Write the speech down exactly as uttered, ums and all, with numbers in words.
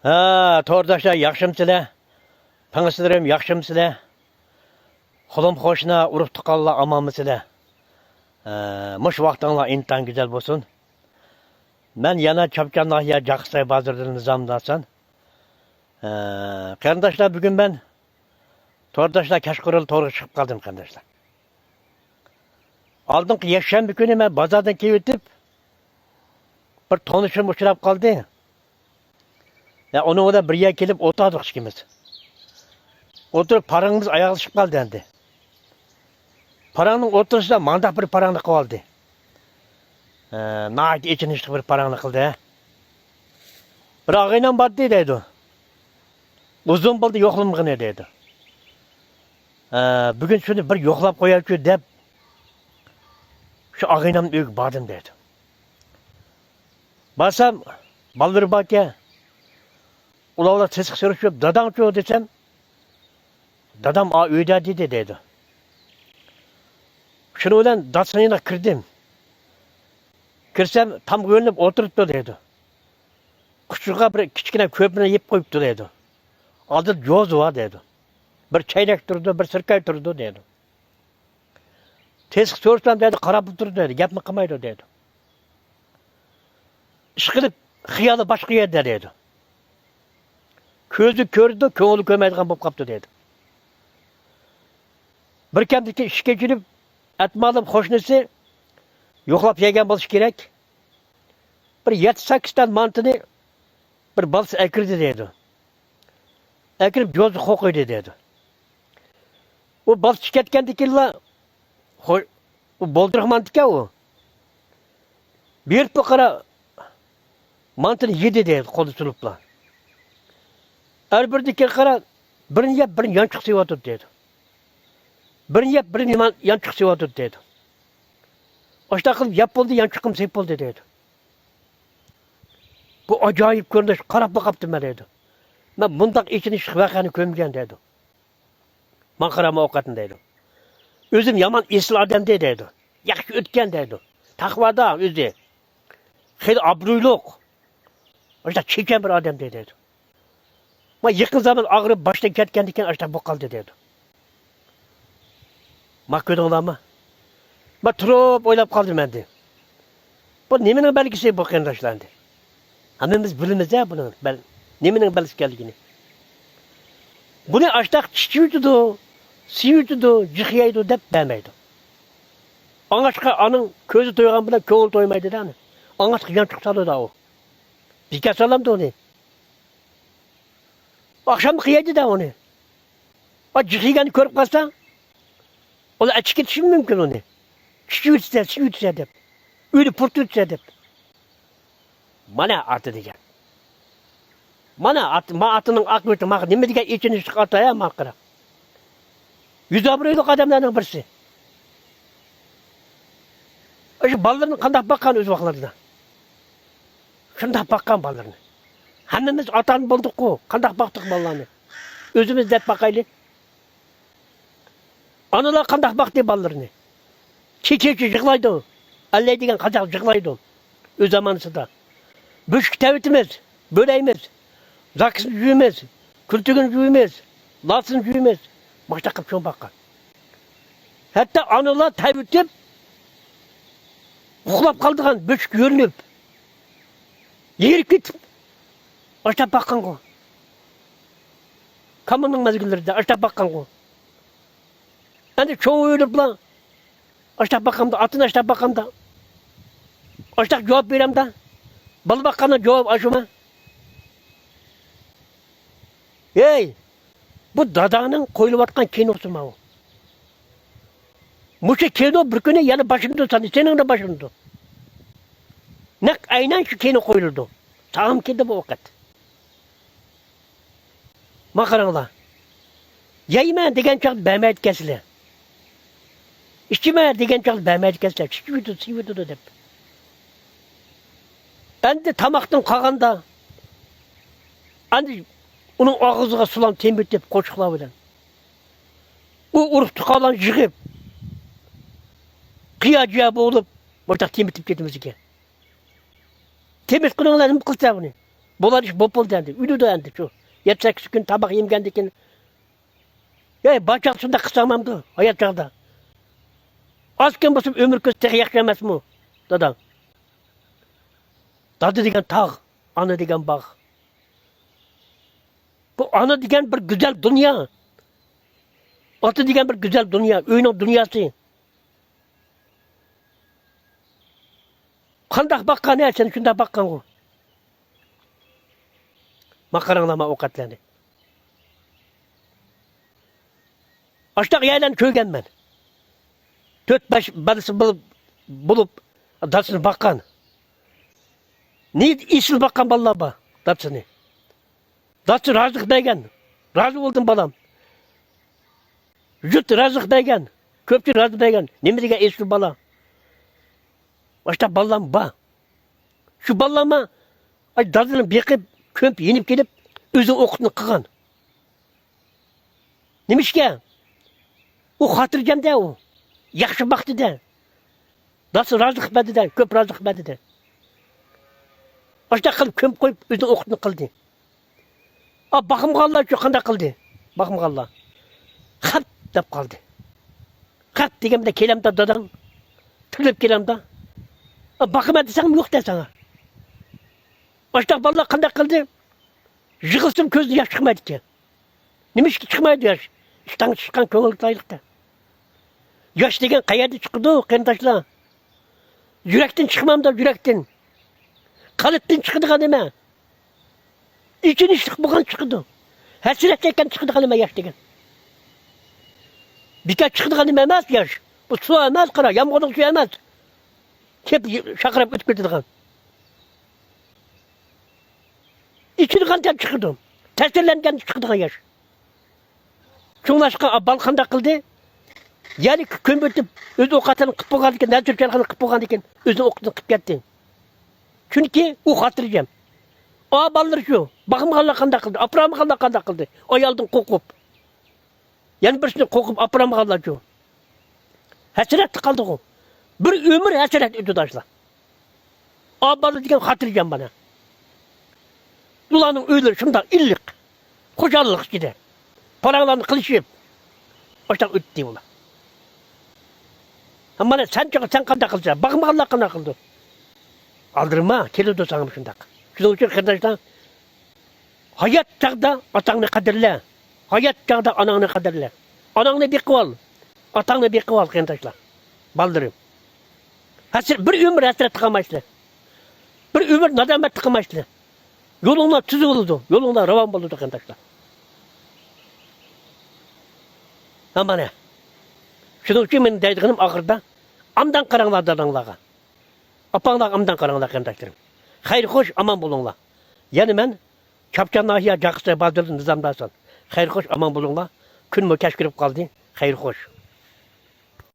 ھە، تورداشلار ياخشىمسىلەر؟ پەڭسىلىرىم ياخشىمسىلەر؟ قولۇم قوشنا، ئۇرۇق تۇغقانلار ئامانمىسىلەر؟ ھە، مۇشۇ ۋاقتىڭلار ئىنتايىن گۈزەل بولسۇن. مەن يەنە چاپچان ناھىيە جاقىساي بازىرىدىن نىزام داسان. ھە، قېرىنداشلار، بۈگۈن مەن تورداشلار كەچقۇرۇن تورغا چىقىپ قالدىم، قېرىنداشلار. ئالدىنقى يەكشەنبە كۈنى مەن بازاردىن كېلىۋېتىپ، بىر تونۇشۇم ئۇچراپ قالدى. يا، ئۇنىڭ بىلەن بىر يەرگە كېلىپ ئولتۇردۇق ئىككىمىز. ئولتۇرۇپ پاراڭىمىز ئاياغلىشىپ قالدى ئەمدى. پاراڭنىڭ ئوتتۇرىسىدا مانداق بىر پاراڭنى قىلىۋالدى. ھە، ناھايىتى ئېچىنىشلىق بىر پاراڭنى قىلدى. بىر ئاغىنەم باردى دەيدۇ. ئۇزۇن بولدى يوقلىمىغىنى دەيدۇ. ھە، بۈگۈن شۇنى بىر يوقلاپ قويايچۇ دەپ، شۇ ئاغىنەمنىڭ ئۆيىگە باردىم دەيدۇ. بارسام، بالىلىرى باركەن. ئۇلار بىلەن تېسىق سۈرۈشۈپ، داداڭچۇ دېسەم، دادام ئا ئۆيدە دېدى دەيدۇ. شۇنىڭ بىلەن دادىسىنىڭ يېنىغا كىردىم. كىرسەم، تامغا ئۆرۈلۈپ ئولتۇرۇپتۇ دەيدۇ. قۇچىقىغا بىر كىچىككىنە كۆرپىنى يېپىپ قويۇپتۇ دەيدۇ. ئالدىدا جوزا بار دەيدۇ. بىر چەينەك تۇرىدۇ، بىر سىركاي تۇرىدۇ دەيدۇ. تېسىق سورىسام دەيدۇ، قاراپلا تۇرىدۇ دەيدۇ، گەپمۇ قىلمايدۇ دەيدۇ. ئىشقىلىپ، خىيالى باشقا يەردە دەيدۇ. كۆزى كۆرىدۇ، كۆڭلى كۆرمەيدىغان بولۇپ قاپتۇ دەيدۇ. بىر كەمدىكى ئىشىككە كىرىپ، ئەتمالىم قوشنىسى يوقلاپ يەگەن بولۇشى كېرەك. بىر يەتتە سەككىز دانە مانتىنى بىر بالىسى ئەكىردى دەيدۇ. ئەكىرىپ جوزىغا قويدى دەيدۇ. ئۇ بالىسى كەتكەندىن كېيىنلا، خو-، ئۇ بولدۇرۇق مانتىكەن ئۇ. بېرىپلا قارا، مانتىنى يېدى دەيدۇ، قولىدا سۇنۇپلا. ئەر بىردىن كېيىن قارا، بىرنى يەپ، بىرنى يانچۇققا سېلىۋاتىدۇ دەيدۇ. بىرنى يەپ، بىرنى يان-، يانچۇققا سېلىۋاتىدۇ دەيدۇ. ئاشۇنداق قىلىپ يەپ بولدى، يانچۇققىمۇ سېلىپ بولدى دەيدۇ. بۇ ئاجايىپ كۆرۈنۈش، قاراپلا قاپتىمەن دەيدۇ. مەن بۇنداق ئېچىنىشلىق ۋەقەنى كۆرمىگەن دەيدۇ. ماڭا قارىما ئوقەتنى دەيدۇ. ئۆزۈم يامان ئېسىل ئادەمدى دەيدۇ. ياخشى ئۆتكەن دەيدۇ. تەقۋادار ئۆزى. خېلى ئابرۇيلۇق. ئاشۇنداق چېچەن بىر ئادەمدى دەيدۇ. ما يېقىن زامان ئاغرىپ باشتىن كەتكەندىن كېيىن ئاشۇنداق بولۇپ قالدى دەيدۇ. ما كۆردۈڭلارمۇ؟ ما تۇرۇپ ئويلاپ قالدىم ئەمدى. بۇ نېمىنىڭ بەلگىسى بۇ قېرىنداشلار ئەمدى؟ ھەممىمىز بىلىمىز-ھە بۇنىڭ بەل-، نېمىنىڭ بەلگىسى ئىكەنلىكىنى. بۇنى ئاشتاق چىچىۋېتىدۇ، سىيىۋېتىدۇ، جىق يەيدۇ دەپ بەرمەيدۇ. ئاڭاشقا ئانىڭ كۆزى تويغان بىلەن كۆڭلى تويمايدۇ-دە ئانا. ئاڭاشقا يانچۇق سالىدۇ ئۇ. بىكار سالامدۇ ئۇنى؟ ئاخشاملىق يەيدۇ-دە ئۇنى. ئا، جىق يېگەننى كۆرۈپ قالسا، ئۇلار ئەچىقىپ كېتىشىمۇ مۇمكىن ئۇنى. چىچىۋېتىسە، سىيىۋېتىسە دەپ. ئۆينى پۇرىتىۋېتىسە دەپ. مانا ئاتا دېگەن. مانا ئات-، ما ئاتىنىڭ ئاقىۋىتى، ماغا نېمە دېگەن ئېچىنىشلىق ئاتا-ھە، ماڭا قارا. يۈز ئابرۇيلۇق ئادەملەرنىڭ بىرسى. ئاشۇ بالىلىرىنى قانداق باققان ئۆز ۋاقىتلىرىدا؟ شۇنداق باققان بالىلىرىنى. ھەممىمىز ئاتا-ئانا بولدۇققۇ، قانداق باقتۇق بالىلارنى؟ ئۆزىمىز دەپ باقايلى. ئانىلار قانداق باقتى بالىلىرىنى؟ چېچىچە يىغلايدۇ. ئەللەي دېگەن قازاق يىغلايدۇ. ئۆز زامانىسىدا. بۆشۈككە تەۋىتىمىز، بۆلەيمىز. زاكىسىنى يۇيىمىز، كۆلتۈكىنى يۇيىمىز، لاسىنى يۇيىمىز. ماشۇنداق قىلىپ چوڭ باققان. ھەتتا ئانىلار تەۋىتىپ، ئۇخلاپ قالىدىغان بۆشۈك يۆلىنىپ، يېرىپ كېتىپ، ئاشتاپ باققانغۇ. كامىلنىڭ مەزگىللىرىدە ئاشتاپ باققانغۇ. ئەمدى چوڭ ئۆيلىرىپلا ئاشتاپ باقامدا، ئاتىنى ئاشتاپ باقامدا، ئاشتاق جاۋاب بېرەمدە، بالا باققاندا جاۋاب ئاشۇما؟ ھەي، بۇ داداڭنىڭ قويۇلۇۋاتقان كىنوسى ماۋۇ. مۇشۇ كىنو بىر كۈنى يەنە باشلىنىدۇ، سېنىڭدە باشلىنىدۇ. نەق ئەينەن شۇ كىنو قويۇلىدۇ. ساڭىمۇ كېلىدۇ بۇ ۋاقىت. ما قاراڭلار. يەيمەن دېگەن چاغدا بەرمەيدىكەنسىلەر. ئىچىمەن دېگەن چاغدا بەرمەيدىكەنسىلەر. چىچىۋېتىدۇ، سىيىۋېتىدۇ دەپ. ئەمدى تاماقتىن قالغاندا، ئەمدى ئۇنىڭ ئاغزىغا سۇلام تېمىتىپ قوشۇقلار بىلەن. ئۇ ئۇرۇق تۇغقانلارنى يىغىپ، قىيا-جىيا بولۇپ، بۇنداق تېمىتىپ كېتىمىز ئىكەن. تېمىتقىنىڭلار نېمە قىلسا بۇنى؟ بولار ئىش بولۇپ بولدى ئەمدى. ئۆلىدۇ ئەمدى شۇ. يەتتە سەككىز كۈن تاماق يېمىگەندىكىن. يەي، بار چاغدا شۇنداق قىلساڭمامدۇ؟ ھايات چاغدا. ئاز كۈن بولسا ئۆمۈر كۆرسە تېخى ياخشى ئەمەسمۇ؟ دادا. دادا دېگەن تاغ، ئانا دېگەن باغ. بۇ ئانا دېگەن بىر گۈزەل دۇنيا. ئاتا دېگەن بىر گۈزەل دۇنيا، ئۆينىڭ دۇنياسى. قانداق باققان ھە، سەن شۇنداق باققانغۇ. ما قاراڭلار ما ئوقەتلەرنى. ئاشتاق يەرلەرنى كۆرگەنمەن. تۆت بەش بالىسى بولۇپ، بولۇپ دادىسىنى باققان. نى ئېسىل باققان بالىلار بار دادىسىنى. دادىسى رازىلىق بەرگەن. رازى بولدۇم بالام. يۇرت رازىلىق بەرگەن. كۆپچىلىك رازى بەرگەن. نېمە دېگەن ئېسىل بالا. ئاشتاق بالىلارمۇ بار. شۇ بالىلارمۇ ئاي دادىلىرىنى بېقىپ، كۆمۈپ، يېنىپ كېلىپ، ئۆزىنىڭ ئوقۇتنى قىلغان. نېمىشقا؟ ئۇ خاتىرجەمدە ئۇ. ياخشى باقتىدە. دادىسى رازىلىق بەردىدە، كۆپ رازىلىق بەردىدە. ئاشۇنداق قىلىپ كۆمۈپ قويۇپ، ئۆزىنىڭ ئوقۇتنى قىلدى. ئا، باقمىغانلارچۇ قانداق قىلدى؟ باقمىغانلار. خەپ دەپ قالدى. خەپ دېگەندە كېلەمدە داداڭ. تىرىلىپ كېلەمدە. ئا، باقىمەن دېسەڭمۇ يوق دە ساڭا. ئاشۇنداق بالىلار قانداق قىلدى؟ يىغلىسىمۇ كۆزدىن ياش چىقمايدىكەن. نېمىشقا چىقمايدۇ ياش؟ ئىشتان چىققان كۆڭۈل تايلىقتا. ياش دېگەن قەيەردىن چىقىدۇ، قېرىنداشلار؟ يۈرەكتىن چىقمامدۇ، يۈرەكتىن؟ قەلبتىن چىقىدىغان نېمە؟ ئېچىنىشلىق بولغان چىقىدۇ. ھەسرەت چەككەن چىقىدىغان نېمە ياش دېگەن؟ بىكار چىقىدىغان نېمە ئەمەس ياش. بۇ سۇ ئەمەس، قارا، يامغۇرنىڭ سۈيى ئەمەس. كېلىپ شارقىراپ ئۆتۈپ كېتىدىغان. ئېچىنغاندا چىقىدۇ. تەسىرلەنگەندە چىقىدىغان ياش. شۇڭلاشقا بالا قانداق قىلدى؟ يەنى كۆمۈۋېتىپ، ئۆز ئوقەتلىرىنى قىلىپ بولغاندىكىن، نەزىر چارخانىنى قىلىپ بولغاندىكىن، ئۆزىنىڭ ئوقىتىنى قىلىپ كەتتى. چۈنكى ئۇ خاتىرجەم. ئا بالىلىرى شۇ. باقمىغانلار قانداق قىلدى؟ ئاپىرالمىغانلار قانداق قىلدى؟ ئايالدىن قورقۇپ. يەنە بىرسىنى قورقۇپ ئاپىرالمىغانلارچۇ؟ ھەسرەتتە قالدىغۇ. بىر ئۆمۈر ھەسرەت ئۆتىدۇ ئاشۇلار. ئا بالا دېگەن خاتىرجەم بالا. ئۇلارنىڭ ئۆيلىرى شۇنداق ئىللىق، خۇشاللىق ئىچىدە. پاراڭلارنى قىلىشىپ، ئاشۇنداق ئۆتتى ئۇلار. ھە، مانا سەن چىقىپ، سەن قانداق قىلىسەن؟ باقمىغانلار قانداق قىلىدۇ؟ ئالدىرىما، كېلىدۇ ساڭىمۇ شۇنداق. شۇنىڭ ئۈچۈن قېرىنداشلار، ھايات چاغدا ئاتاڭنى قەدىرلە. ھايات چاغدا ئاناڭنى قەدىرلە. ئاناڭنى بېقىۋال. ئاتاڭنى بېقىۋال، قېرىنداشلار. بالىلىرىم. ھەسرەت، بىر ئۆمۈر ھەسرەتتە قالمايسىلەر. بىر ئۆمۈر نادامەتتە قالمايسىلەر. يولۇڭلار تۈز بولىدۇ. يولۇڭلار راۋان بولىدۇ، قېرىنداشلار. ھە، مانا. شۇنىڭ ئۈچۈن مېنىڭ دەيدىغىنىم ئاخىرىدا، ئامدان قاراڭلار داداڭلارغا. ئاپاڭلارغا ئامدان قاراڭلار، قېرىنداشلىرىم. خەير خوش، ئامان بولۇڭلار. يەنە مەن چاپچان ناھىيە جاقىسى بازىرىدىن نىزام داسان. خەير خوش، ئامان بولۇڭلار. كۈنمۇ كەچ كىرىپ قالدى. خەير خوش.